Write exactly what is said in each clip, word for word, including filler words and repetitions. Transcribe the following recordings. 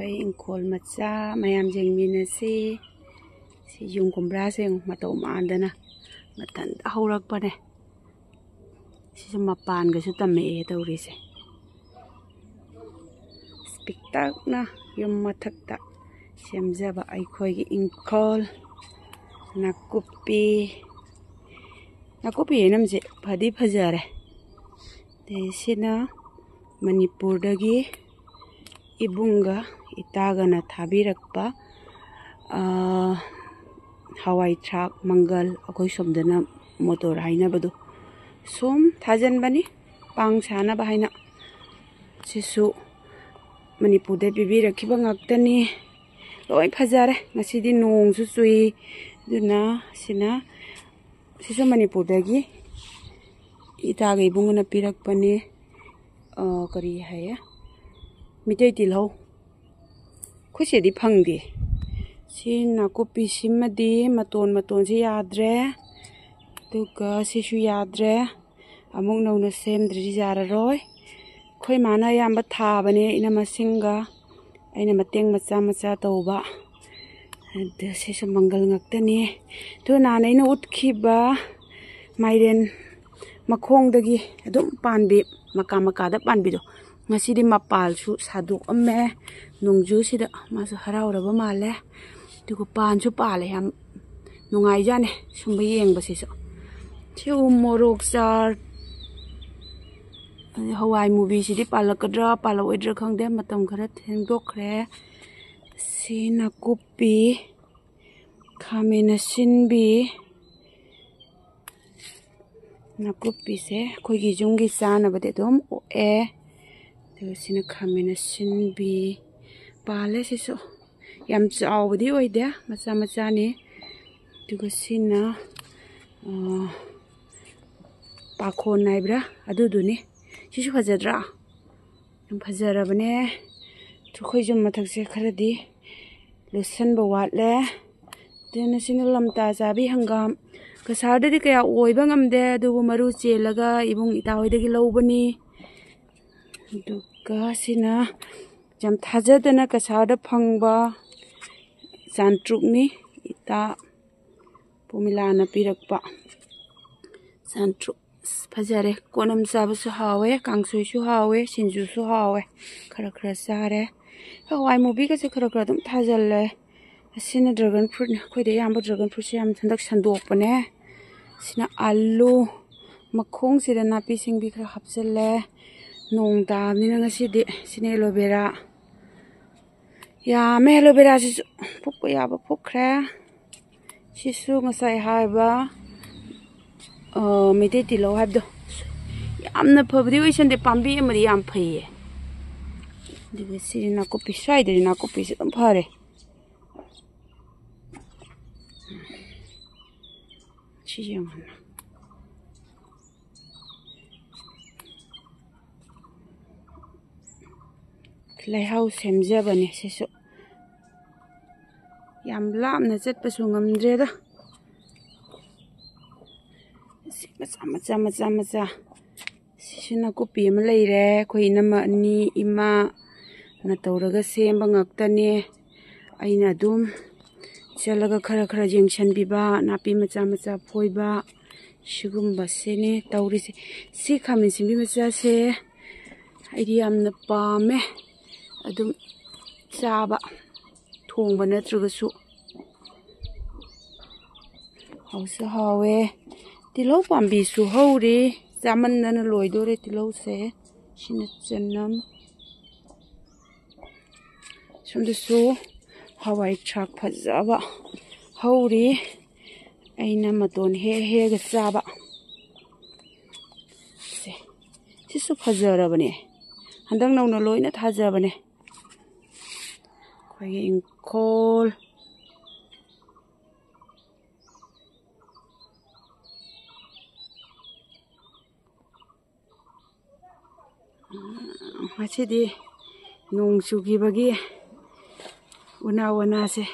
ꯑꯩ ꯏꯪꯈꯣꯜ ꯃꯆꯥ ꯃꯌꯥꯝ ꯌꯦꯡꯃꯤꯟꯅꯁꯤ꯫ ꯁꯤ ꯌꯨꯝ ꯀꯨꯝꯕ꯭ꯔꯥꯁꯦ ꯌꯦꯡꯉꯨ, ꯃꯇꯧ ꯃꯥꯟꯗꯅ ꯃꯊꯟꯇ ꯍꯧꯔꯛꯄꯅꯦ꯫ ꯁꯤꯁꯨ ꯃꯄꯥꯟꯒꯁꯨ ꯇꯝꯃꯛꯑꯦ ꯇꯧꯔꯤꯁꯦ꯫ ꯄꯤꯛꯇꯛꯅ ꯌꯨꯝ ꯃꯊꯛꯇ ꯁꯦꯝꯖꯕ ꯑꯩꯈꯣꯏꯒꯤ ꯏꯪꯈꯣꯜ꯫ ꯅꯥꯀꯨꯞꯄꯤ, ꯅꯥꯀꯨꯞꯄꯤ ꯍꯥꯏꯅꯕꯁꯦ ꯐꯗꯤ ꯐꯖꯔꯦ꯫ ꯑꯗꯩ ꯁꯤꯅ ꯃꯅꯤꯄꯨꯔꯗꯒꯤ ꯏꯕꯨꯡꯒ ꯏꯇꯥꯒꯅ ꯊꯥꯕꯤꯔꯛꯄ, ꯑꯥ, ꯍꯋꯥꯏ ꯊ꯭ꯔꯥꯛ, ꯃꯪꯒꯜ, ꯑꯩꯈꯣꯏ ꯁꯣꯝꯗꯅ ꯃꯣꯇꯣꯔ ꯍꯥꯏꯅꯕꯗꯣ, ꯁꯨꯝ ꯊꯥꯖꯤꯟꯕꯅꯤ ꯄꯥꯡ ꯁꯥꯅꯕ ꯍꯥꯏꯅ꯫ ꯁꯤꯁꯨ ꯃꯅꯤꯄꯨꯔꯗ ꯄꯤꯕꯤꯔꯛꯈꯤꯕ ꯉꯥꯛꯇꯅꯤ꯫ ꯂꯣꯏ ꯐꯖꯔꯦ꯫ ꯉꯁꯤꯗꯤ ꯅꯣꯡꯁꯨ ꯆꯨꯏ, ꯑꯗꯨꯅ ꯁꯤꯅ, ꯁꯤꯁꯨ ꯃꯅꯤꯄꯨꯔꯗꯒꯤ ꯏꯇꯥꯒ ꯏꯕꯨꯡꯒꯅ ꯄꯤꯔꯛꯄꯅꯤ꯫ ꯑ, ꯀꯔꯤ ꯍꯥꯏꯌꯦ, ꯃꯤꯇꯩ ꯇꯤꯜꯍꯧ꯫ ꯑꯩꯈꯣꯏ ꯁꯤꯗꯤ ꯐꯪꯗꯦ꯫ ꯁꯤ ꯅꯥꯀꯨꯞꯄꯤꯁꯤꯃꯗꯤ ꯃꯇꯣꯟ ꯃꯇꯣꯟꯁꯤ ꯌꯥꯗ꯭ꯔꯦ, ꯑꯗꯨꯒ ꯁꯤꯁꯨ ꯌꯥꯗ꯭ꯔꯦ꯫ ꯑꯃꯨꯛ ꯅꯧꯅ ꯁꯦꯝꯗ꯭ꯔꯗꯤ ꯌꯥꯔꯔꯣꯏ꯫ ꯑꯩꯈꯣꯏ ꯃꯥꯅ ꯑꯌꯥꯝꯕ ꯊꯥꯕꯅꯦ, ꯏꯅꯝꯃꯁꯤꯡꯒ ꯑꯩꯅ ꯃꯇꯦꯡ ꯃꯆꯥ ꯃꯆꯥ ꯇꯧꯕ꯫ ꯑꯗ ꯁꯤꯁꯨ ꯃꯪꯒꯜ ꯉꯥꯛꯇꯅꯦ꯫ ꯑꯗꯨ ꯅꯍꯥꯟ ꯑꯩꯅ ꯎꯠꯈꯤꯕ ꯃꯥꯏꯔꯦꯟ ꯃꯈꯣꯡꯗꯒꯤ ꯑꯗꯨꯝ ꯄꯥꯟꯕꯤ, ꯃꯀꯥ ꯃꯀꯥꯗ ꯄꯥꯟꯕꯤꯗꯣ, ꯉꯁꯤꯗꯤ ꯃꯄꯥꯜꯁꯨ ꯁꯥꯗꯣꯛꯑꯝꯃꯦ ꯅꯣꯡꯖꯨꯁꯤꯗ꯫ ꯃꯥꯁꯨ ꯍꯔꯥꯎꯔꯕ ꯃꯥꯜꯂꯦ꯫ ꯑꯗꯨꯒ ꯄꯥꯟꯁꯨ ꯄꯥꯜꯂꯦ, ꯌꯥꯝ ꯅꯨꯡꯉꯥꯏꯖꯥꯠꯅꯦ ꯁꯨꯝꯕ ꯌꯦꯡꯕꯁꯤꯁꯨ꯫ ꯁꯤ ꯎ ꯃꯣꯔꯣꯛ ꯆꯥꯔ, ꯑꯗꯩ ꯍꯋꯥꯏ ꯃꯨꯕꯤꯁꯤꯗꯤ ꯄꯥꯜꯂꯛꯀꯗ꯭ꯔꯥ ꯄꯥꯜꯂꯛꯑꯣꯏꯗ꯭ꯔꯥ ꯈꯪꯗꯦ, ꯃꯇꯝ ꯈꯔ ꯊꯦꯡꯗꯣꯛꯈ꯭ꯔꯦ꯫ ꯁꯤ ꯅꯥꯀꯨꯞꯄꯤ, ꯈꯥꯃꯦꯟ ꯑꯁꯤꯟꯕꯤ, ꯅꯥꯀꯨꯞꯄꯤꯁꯦ ꯑꯩꯈꯣꯏꯒꯤ ꯌꯨꯝꯒꯤ ꯆꯥꯅꯕꯗꯤ ꯑꯗꯨꯝ ꯑꯣꯛꯑꯦ꯫ ꯑꯗꯨꯒ ꯁꯤꯅ ꯈꯥꯃꯦꯟ ꯑꯁꯤꯟꯕꯤ ꯄꯥꯜꯂꯦ꯫ ꯁꯤꯁꯨ ꯌꯥꯝ ꯆꯥꯎꯕꯗꯤ ꯑꯣꯏꯗꯦ, ꯃꯆꯥ ꯃꯆꯥꯅꯤ꯫ ꯑꯗꯨꯒ ꯁꯤꯅ, ꯑ, ꯄꯥꯈꯣꯟ ꯍꯥꯏꯕ꯭ꯔꯥ, ꯑꯗꯨꯗꯨꯅꯤ꯫ ꯁꯤꯁꯨ ꯐꯖꯗ꯭ꯔꯥ? ꯌꯥꯝ ꯐꯖꯔꯕꯅꯦ꯫ ꯑꯩꯈꯣꯏ ꯌꯨꯝ ꯃꯊꯛꯁꯦ ꯈꯔꯗꯤ ꯂꯣꯠꯁꯤꯟꯕ ꯋꯥꯠꯂꯦ꯫ ꯑꯗꯨꯅ ꯁꯤꯅ ꯂꯝꯇꯥ ꯆꯥꯕꯤ ꯍꯪꯒꯥꯝ꯫ ꯀꯁꯥꯔꯗꯗꯤ ꯀꯌꯥ ꯑꯣꯏꯕ ꯉꯝꯗꯦ, ꯑꯗꯨꯕꯨ ꯃꯔꯨ ꯆꯦꯜꯂꯒ ꯏꯕꯨꯡ ꯏꯇꯥ ꯍꯣꯏꯗꯒꯤ ꯂꯧꯕꯅꯤ꯫ ꯑꯗꯨꯒ ꯁꯤꯅ ꯌꯥꯝ ꯊꯥꯖꯗꯅ ꯀꯁꯥꯔꯗ ꯐꯪꯕ ꯆꯥꯟꯇ꯭ꯔꯨꯛꯅꯤ, ꯏꯇꯥ ꯄꯨꯃꯤꯂꯥꯅ ꯄꯤꯔꯛꯄ ꯆꯥꯟꯇ꯭ꯔꯨꯛ꯫ ꯑꯁ, ꯐꯖꯔꯦ꯫ ꯀꯣꯠꯅꯝ ꯆꯥꯕꯁꯨ ꯍꯥꯎꯋꯦ, ꯀꯥꯡꯁꯣꯏꯁꯨ ꯍꯥꯎꯋꯦ, ꯁꯤꯡꯖꯨꯁꯨ ꯍꯥꯎꯋꯦ꯫ ꯈꯔ ꯈꯔ ꯆꯥꯔꯦ꯫ ꯍꯋꯥꯏ ꯃꯨꯕꯤꯒꯁꯦ ꯈꯔ ꯈꯔ ꯑꯗꯨꯝ ꯊꯥꯖꯜꯂꯦ꯫ ꯑꯁꯤꯅ dragon fruitꯅꯤ꯫ ꯑꯩꯈꯣꯏꯗ ꯑꯌꯥꯝꯕ dragon fruitꯁꯦ ꯌꯥꯝ ꯍꯟꯗꯛ ꯁꯟꯗꯣꯛꯄꯅꯦ꯫ ꯁꯤꯅ ꯑꯥꯂꯨ꯫ ꯃꯈꯣꯡꯁꯤꯗ ꯅꯥꯄꯤ ꯁꯤꯡꯕꯤ ꯈꯔ ꯍꯥꯞꯆꯤꯜꯂꯦ꯫ ꯅꯣꯡ ꯇꯥꯕꯅꯤꯅ ꯉꯁꯤꯗꯤ꯫ ꯁꯤꯅ ꯑꯦꯂꯣ ꯚꯦꯔꯥ꯫ ꯌꯥꯝꯃꯦ ꯑꯦꯂꯣ ꯚꯦꯔꯥꯁꯤꯁꯨ꯫ ꯐꯨꯛꯄ ꯌꯥꯕ ꯐꯨꯛꯈ꯭ꯔꯦ꯫ ꯁꯤꯁꯨ ꯉꯁꯥꯏ ꯍꯥꯏꯕ, ꯑ, ꯃꯩꯇꯩ ꯇꯤꯜꯍꯧ ꯍꯥꯏꯕꯗꯣ꯫ ꯌꯥꯝꯅ ꯐꯕꯗꯤ ꯑꯣꯏꯁꯟꯗꯦ, ꯄꯥꯝꯕꯤ ꯑꯃꯗꯤ ꯌꯥꯝ ꯐꯩꯌꯦ꯫ ꯑꯗꯨꯒ ꯁꯤꯗꯤ ꯅꯥꯀꯨꯞꯄꯤ, ꯁ꯭ꯋꯥꯏꯗꯗꯤ ꯅꯥꯀꯨꯞꯄꯤꯁꯦ ꯑꯗꯨꯝ ꯐꯔꯦ꯫ ꯁꯤ ꯌꯦꯡꯉꯣ꯫ ꯂꯩꯍꯥꯎ ꯁꯦꯝꯖꯕꯅꯦ ꯁꯤꯁꯨ꯫ ꯌꯥꯝ ꯂꯥꯞꯅ ꯆꯠꯄꯁꯨ ꯉꯝꯗ꯭ꯔꯦꯗ꯫ ꯁꯤ ꯃꯆꯥ, ꯃꯆꯥ, ꯃꯆꯥ, ꯃꯆꯥ꯫ ꯁꯤꯁꯨ ꯅꯥꯀꯨꯞꯄꯤ ꯑꯃ ꯂꯩꯔꯦ꯫ ꯑꯩꯈꯣꯏ ꯏꯅꯝꯃ ꯑꯅꯤ, ꯏꯃꯥꯅ ꯇꯧꯔꯒ ꯁꯦꯝꯕ ꯉꯥꯛꯇꯅꯦ꯫ ꯑꯩꯅ ꯑꯗꯨꯝ ꯆꯠꯂꯒ ꯈꯔ ꯈꯔ ꯌꯦꯡꯁꯤꯟꯕꯤꯕ, ꯅꯥꯄꯤ ꯃꯆꯥ ꯃꯆꯥ ꯐꯣꯏꯕ, ꯁꯤꯒꯨꯝꯕꯁꯤꯅꯦ ꯇꯧꯔꯤꯁꯦ꯫ ꯁꯤ ꯈꯥꯃꯦꯟ ꯁꯤꯟꯕꯤ ꯃꯆꯥꯁꯦ ꯑꯩꯗꯤ ꯌꯥꯝꯅ ꯄꯥꯝꯃꯦ꯫ ꯑꯗꯨꯝ ꯆꯥꯕ, ꯊꯣꯡꯕ ꯅꯠꯇ꯭ꯔꯒꯁꯨ꯫ ꯍꯥꯎꯁꯨ ꯍꯥꯎꯋꯦ꯫ ꯇꯤꯜꯍꯧ ꯄꯥꯝꯕꯤꯁꯨ ꯍꯧꯔꯤ꯫ ꯆꯥꯃꯟꯗꯅ ꯂꯣꯏꯗꯣꯔꯦ ꯇꯤꯜꯍꯧꯁꯦ꯫ ꯁꯤꯅ ꯆꯅꯝ꯫ ꯁꯣꯝꯗꯁꯨ ꯍꯋꯥꯏ ꯊ꯭ꯔꯥꯛ ꯐꯖꯕ ꯍꯧꯔꯤ꯫ ꯑꯩꯅ ꯃꯇꯣꯟ ꯍꯦꯛ ꯍꯦꯛꯑꯒ ꯆꯥꯕ꯫ ꯁꯦ, ꯁꯤꯁꯨ ꯐꯖꯔꯕꯅꯦ꯫ ꯍꯟꯗꯛ ꯅꯧꯅ ꯂꯣꯏꯅ ꯊꯥꯖꯕꯅꯦ꯫ ꯑꯩꯈꯣꯏꯒꯤ ꯏꯪꯈꯣꯜ꯫ ꯉꯁꯤꯗꯤ ꯅꯣꯡ ꯆꯨꯈꯤꯕꯒꯤ ꯎꯅꯥ ꯋꯥꯅꯥꯁꯦ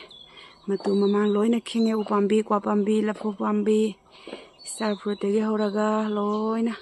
ꯃꯇꯨ ꯃꯃꯥꯡ ꯂꯣꯏꯅ ꯈꯤꯡꯉꯦ꯫ ꯎꯄꯥꯝꯕꯤ, ꯀ꯭ꯋꯥ ꯄꯥꯝꯕꯤ, ꯂꯐꯨ ꯄꯥꯝꯕꯤ, star fruitꯇꯒꯤ ꯍꯧꯔꯒ ꯂꯣꯏꯅ